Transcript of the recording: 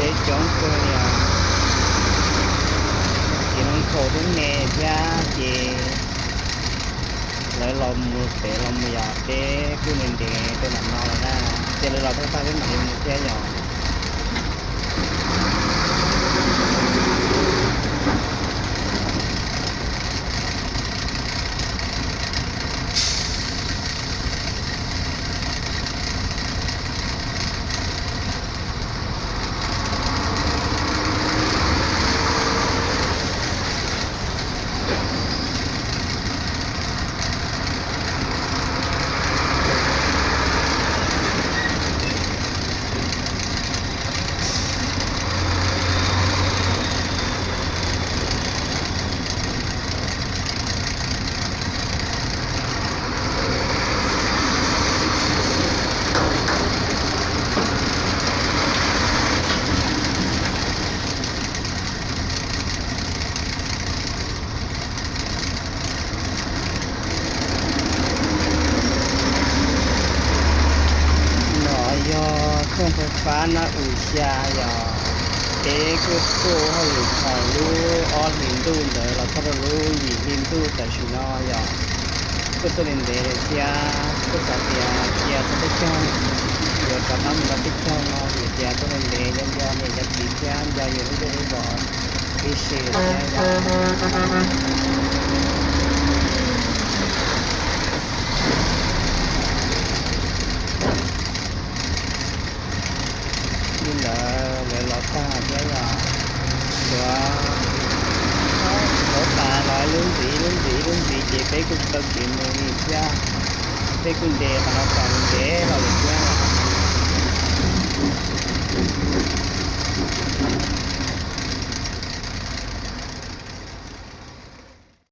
Peb coob kawg li os. Ces no nkhaus tub me thiab ces lawv los mus pem los mus yos, peb kuj ntev ntev rau ntawm no lawm na. Ces lawv los tau tag peb mam li mus thiab yom. No yog thooj fais fab nab u xya yom. Peb kuj tuaj hauj lwm thaum lub ob hlis ntuj ntawd los txog rau lub yim hli ntuj tam sim no yom. Kuj tuaj ntev ntev lawm thiab kuj xav tias cia txog peb caug yuav rov qab mus rau peb caug no vim tias tuaj ntev ntev nco nco niam nco txiv thiab nco yus lub zej lub zos ib si thiab yom. Li ntawd lawv los tag thiab yom. Yuav, lawv tas los lub ntxiv lub ntxiv lub ntxiv ces peb kuj tsis tau kev mus li thiab. Peb kuj nce qhov no tau ntev los lawm thiab.